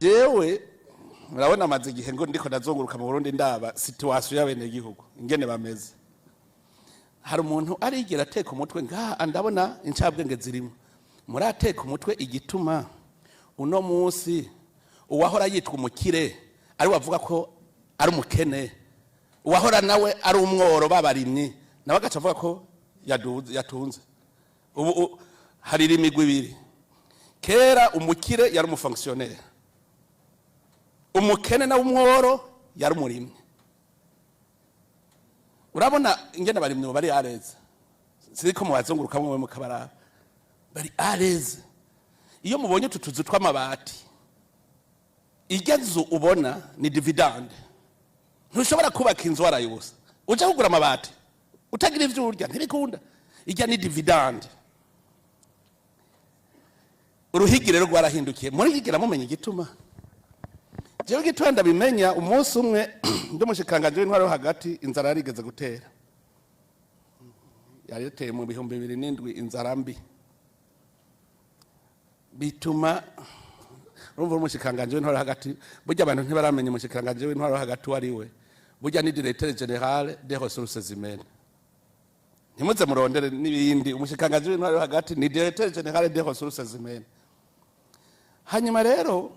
Jewe murabona amaze igihe ngo ndiko ndazunguruka mu Burundi, ndaba situation y'abenegihugu ingene bameze. Hari umuntu arigera ateka umutwe ngaha? Ndabona incabwenge zirimo. Murateka umutwe igituma uno munsi uwahora yitwa umukire ari wavuga ko ari umukene, uwahora nawe ari umworo babarimyi nawe agaca avuga ko yaduze, yatunze? Ubu hari imigwi ibiri. Kera umukire yari umufonctionnaire, umukene nawe umworo yari umurimyi. Urabona ingene abarimyi bari à l'aise? Siriko mubazunguruka mwe mukabaraba, bari à l'aise. Iyo mubonye utu tuzu tw'amabati, irya nzu ubona ni dividende. Ntushobora kubaka inzu waraye ubusa, uja kugura amabati utagira ivyo urya, ntibikunda. Irya ni dividende. Uruhigi rero rwarahindukiye. Murigera mumenya igituma? Jewe igituma ndabimenya umunsi umwe ndi umushikiranganji w'intwaro yo hagati, inzara yarigeze gutera, yari yateye mu 2007, inzara mbi. Bituma urumva umushikiranganji w'intwaro yo hagati, burya abantu ntibaramenya umushikiranganji w'intwaro yo hagati uwo ari we. Burya ni directeur général des ressources humaines. Ntimuze murondere n'ibindi. Umushikiranganji w'intwaro yo hagati ni directeur général des ressources humaines. Hanyuma rero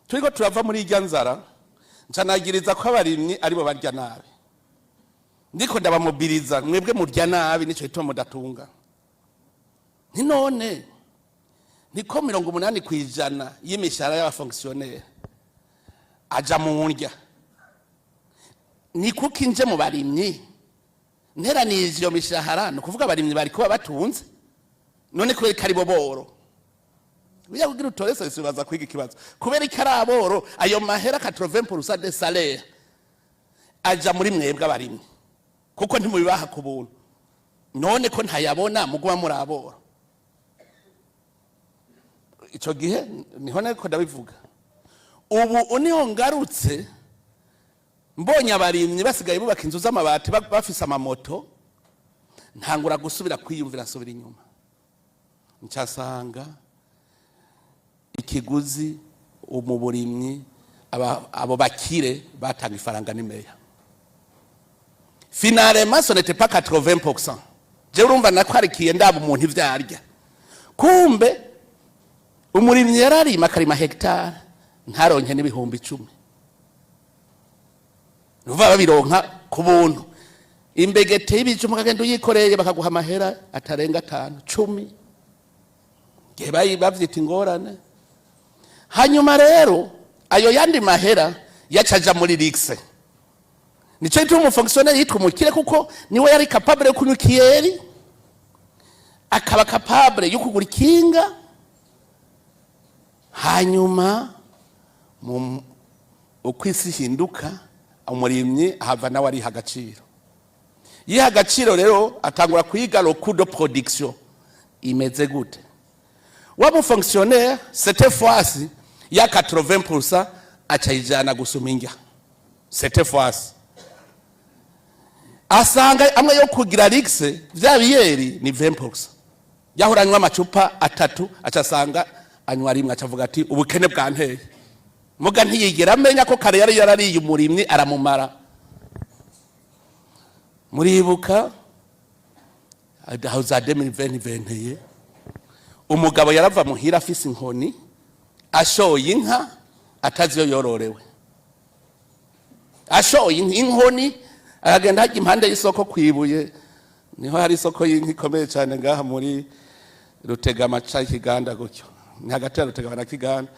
turiko turava muri irya nzara, ncanagiriza ko abarimyi aribo barya nabi. Ndiko ndabamobiriza: "Mwebwe murya nabi, nico gituma mudatunga." Nti none niko 80% y'imishahara y'abafonctionnaire aja mu ndya, ni kuko inje mu barimyi nteranije iyo mishahara, ni ukuvuga abarimyi bari kuba batunze. None kubera ko aribo boro, bijya kugira utore solution, baza kwiga ikibazo kubera ko ari aboro, ayo mahera 80% de salaire aja muri mwebwe abarimyi, kuko ntimubibaha ku buntu. None ko ntayabona, muguma muri aboro? Ico gihe niho niko ndabivuga. Ubu niho ngarutse mbonye abarimyi basigaye bubaka inzu z'amabati, bafise amamoto, ntangura gusubira kwiyumvira, nsubira inyuma, ncasanga ikiguzi mu burimyi abo bakire batanga ifaranga ni meya. Finalement, ce n'était pas 80%. Je urumva nakwarikiye ndaba umuntu ivyo arya. Kumbe umurimyi yararima, akarima hectare, ntaronke n'10,000. Nuvuga babironka ku buntu. Imbegete y'ibijumbu ukagenda uyikoreye, bakaguha amahera atarenga 5, 10, gihe bavyita ingorane. Hanyuma rero ayo yandi mahera yacaja muri luxe. Nico gituma umufonctionnaire yitwa umukire, kuko niwe yari capable yo kunywa ikiyeri, akaba capable yo kugura ikinga. Hanyuma mu uko isi ihinduka, umurimyi ahava nawe ariha agaciro. Yiha agaciro rero, atangura kwiga le coût de production imeze gute. Wa mufonctionnaire, cette fois-ci ya 80% aca yijana gusuma indya. Cette fois asanga amwe yo kugira luxe, vya biyeri ni 20%. Yahora anywa amacupa atatu, aca asanga anywa rimwe, aca avuga ati: "Ubukene bwanteye." Muga ntiyigera amenya ko kare yari yarariye umurimyi aramumara. Muribuka aho za 2021, umugabo yarava muhira afise inkoni, ashoye inka atazi iyo yororewe, ashoye inkoni, akagenda hajya impande y'isoko kwibuye. Niho hari isoko y'inka ikomeye cyane ngaha muri Rutegama ca Kiganda gutyo, ni hagati ya Rutegama na Kiganda.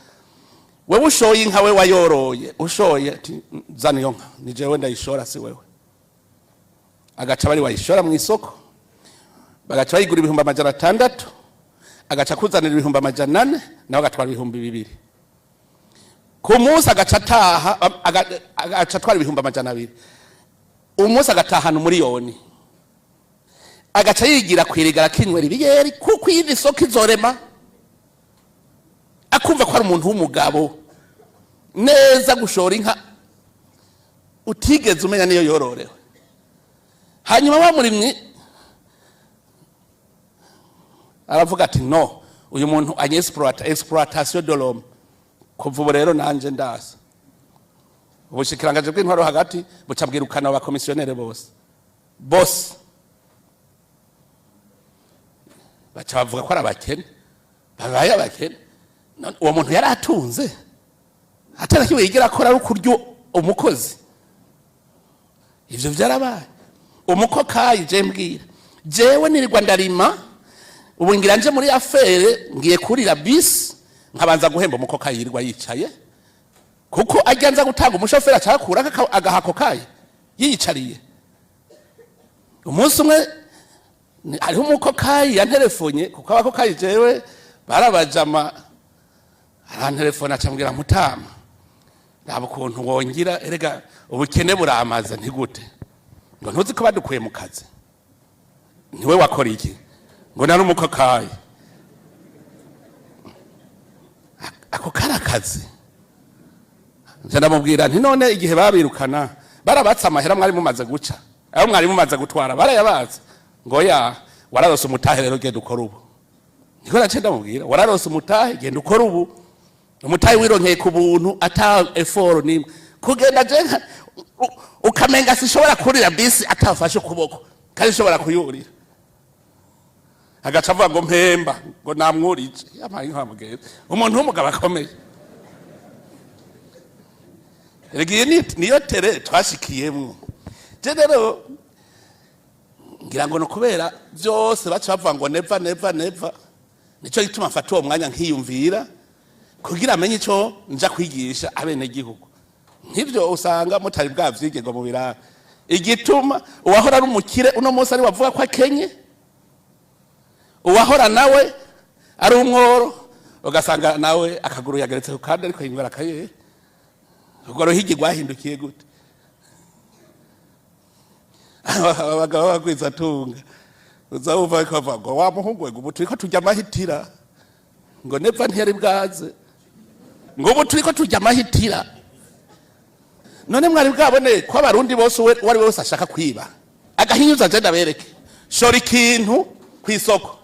Wewe ushoye inka, we wayoroye, ushoye ati: "Zana iyo nka, ni jewe ndayishora, si wewe." Agaca bari wayishora mu isoko, bagaca bayigura 600,000, agaca kuzanira 400,000, nawe agatwara 2000 ku munsi. Agaca ataha, agaca atwara 200,000 umunsi, agatahana 1 miliyoni, agaca yigira kwirigara, akinywera ibiyeri, kuko iyindi soko izorema, akumva ko ari umuntu w'umugabo neza gushora inka utigeze umenya niyo yororewe. Hanyuma wa murimyi aravuga ati: "No, uyu muntu anyexploita, exploitation de l'homme." Kuva ubu rero nanje ndasa. Ubushikiranganji bw'intwaro hagati buca bwirukana abakomisiyonere bose bose, baca bavuga ko ari abakene, babaye abakene. None uwo muntu yari atunze atari kimwe yigira akora, ari ukurya umukozi. Ivyo vyarabaye. Umukokayi, je mbwira, jewe nirirwa ndarima, ubu ngira nje muri affaire, ngiye kurira bisi, nkabanza guhemba umukokayi yirirwa yicaye, kuko ajya nza gutanga umushoferi acakura agahako kayi yiyicariye. Umunsi umwe hariho umukokayi yanterefonye, kuko abakokayi jewe barabajama. Arantelefona, acambwira: "Mutama, raba ukuntu wongira, erega ubukene buramaze." Ntigute? Ngo ntuzi ko badukuye mu kazi? Niwe wakora iki? Ngo nari umukokayi. Ako kari akazi? Nje ndamubwira nti: "None igihe babirukana barabatse amahera mwari mumaze guca, ayo mwari mumaze gutwara barayabatse?" Ngo ya. "Wararose umutahe, rero genda ukora ubu." Niko nace ndamubwira: "Wararose umutahe, genda ukora ubu." Umutahe wironkeye ku buntu, ata effort nimwe. Kugenda je ukamenga sishobora kurira bisi atafashe ukuboko, kandi ishobora kuyurira. Agaca avuga ngo mpemba, ngo namwurije. Yampaye inka mugenzi, umuntu w'umugabo akomeye. Erega iyi niyo tere twashikiyemwo. Je rero ngira ngo ni ukubera byose baca bavuga ngo Neva, Neva, Neva. Nico gituma mfata uwo mwanya nkiyumvira kugira amenye ico nja kwigisha abenegihugu. Nk'ivyo usanga mutari bwavyige ngo mubirabe, igituma uwahora ari umukire uno munsi ari wavuga ko akenye, uwahora nawe ari umworo ugasanga nawe akaguru yageretse ku kandi ariko yinywera akayeri. Urwo ruhigi rwahindukiye gute? Abagabo bagwizatunga uza wumva ko bavuga ngo: "Wa muhungu we, ngo ubu turiko turya amahitira." Ngo Neva ntiyari bwaze, ngo ubu turiko turya amahitira. None mwari bwabone ko Abarundi bose, uwo ari we wese ashaka kwiba agahinyuza? Je ndabereke: shora ikintu ku isoko,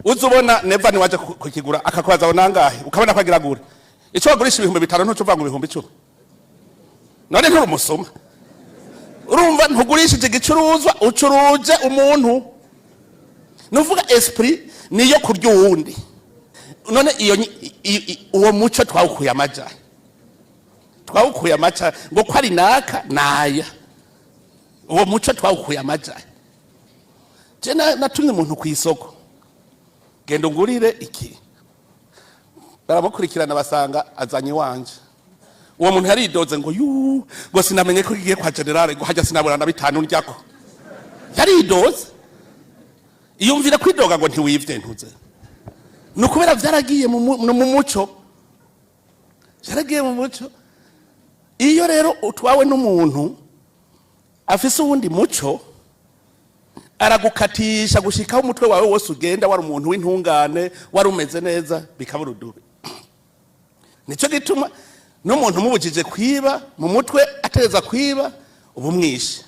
uza ubona Neva niwaje kukigura, akakubaza ngo nangahe, ukabona ko agira gure. Ico wagurisha 5000, ntuco uvuga ngo 10,000. None nturi umusuma? Urumva ntugurishije igicuruzwa, ucuruje umuntu. Nuvuga esprit niyo kurya uwundi. None iyo uwo muco twawukuye amaja, twawukuye amaca ngo ko ari naka naya? Uwo muco twawukuye amaja? Je natumye umuntu ku isoko: "Genda ungurire iki." Baramukurikirana, basanga azanye iwanje. Uwo muntu yaridoze ngo yu, ngo sinamenye ko kigiye kwa général, ngo hajya sinabura na 5 ndyako. Yaridoze, iyumvira kwidoga ngo ntiwivye, ntuze. Ni ukubera vyaragiye mu muco, vyaragiye mu muco. Iyo rero utwawe n'umuntu afise uwundi muco, aragukatisha gushikaho umutwe wawe wose ugenda. Wari umuntu w'intungane, wari umeze neza, bikaba urudubi. Nico gituma n'umuntu umubujije kwiba mu mutwe atereza kwiba, uba umwishe.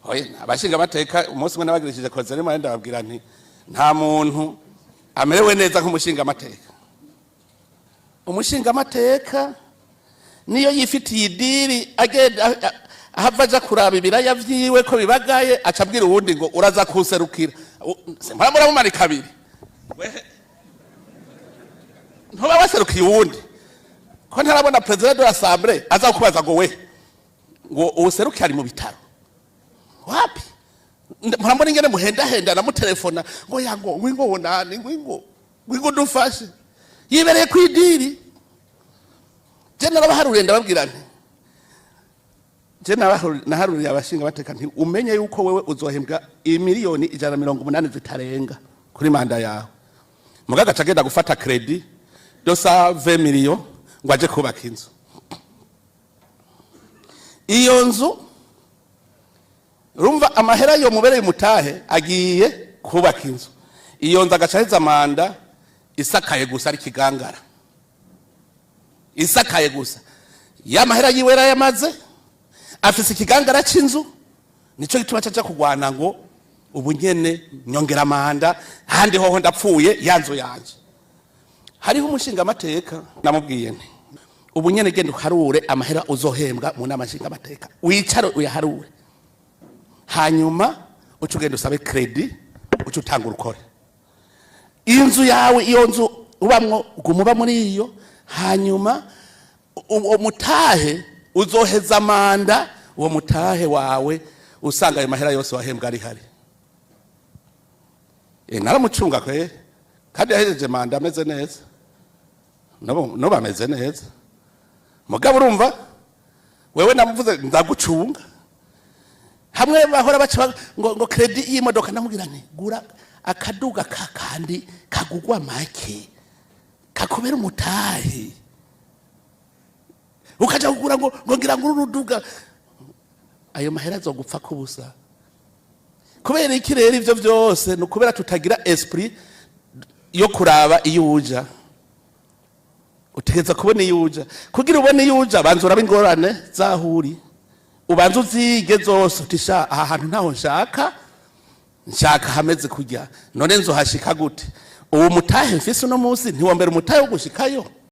Oya, abashinga amateka, umunsi umwe nabagirishije kozerima, ndababwira nti: "Nta muntu amerewe neza nk'umushinga amateka." Umushinga amateka niyo yifitiye idiri, agenda ahava aja kuraba ibiraya vyiwe ko bibagaye, aca abwira uwundi ngo uraza kunserukira. Mpora muramumanika kabiri. Ntuba waserukiye uwundi? Ko ntarabona président de l'assemblée aza kubaza ngo we, ngo uwuserukiye ari mu bitaro? Wapi. Murambona ingene muhendahenda, namutelefona ngo yango ngwingo wonani, ngwingo, ngwingo dufashe, yibereye ku idiri. Je narabaharuriye, ndababwira nti je naharuriye abashinga bateka nti: "Umenye yuko wewe uzohembwa imiliyoni 180 zitarenga kuri manda yawe." Mugaga aca agenda gufata crédit de 120 millions ngo aje kubaka inzu. Iyo nzu, urumva amahera yo mubereye umutahe agiye kubaka inzu. Iyo nzu agaca aheza manda isakaye gusa, ari kigangara isakaye gusa. Ya mahera yiwe yarayamaze, afise ikigangara c'inzu. Nico gituma caja kugwana ngo ubu nyene nyongera manda, handi hoho ndapfuye, ya nzu yanje. Hariho umushingamateka namubwiye nti: "Ubu nyene genda uharure amahera uzohembwa mu nama nshingamateka, wicare uyaharure, hanyuma uce ugenda usabe crédit, uce utanga urukore inzu yawe. Iyo nzu ubamwo, guma uba muri iyo, hanyuma uwo mutahe uzoheza mandat, uwo mutahe wawe usanga ayo mahera yose wahembwa ari hari." Naramucunga kwe, kandi yahejeje mandat ameze neza, no bameze neza. Mugabo urumva wewe namuvuze ndagucunga hamwe bahora baca ngo crédit y'imodoka. Ndamubwira nti: "Gura akaduga kakandi kagugwa make kakubera umutahe." Ukaja kugura ngo ngira ngo uruduga, ayo mahera azogupfa kubusa. Kubera iki rero? Ivyo vyose ni ukubera tutagira esprit yo kuraba iyo uja. Utegereza kubona iyo uja. Kugira ubone iyo uja, banza urabe ingorane zaho uri, ubanza uzige zose, uti: "Sha, aha hantu ntaho nshaka, nshaka hameze kurya. None nzohashika gute? Uwo mutahe mfise uno munsi ntiwombera umutahe wo gushikayo."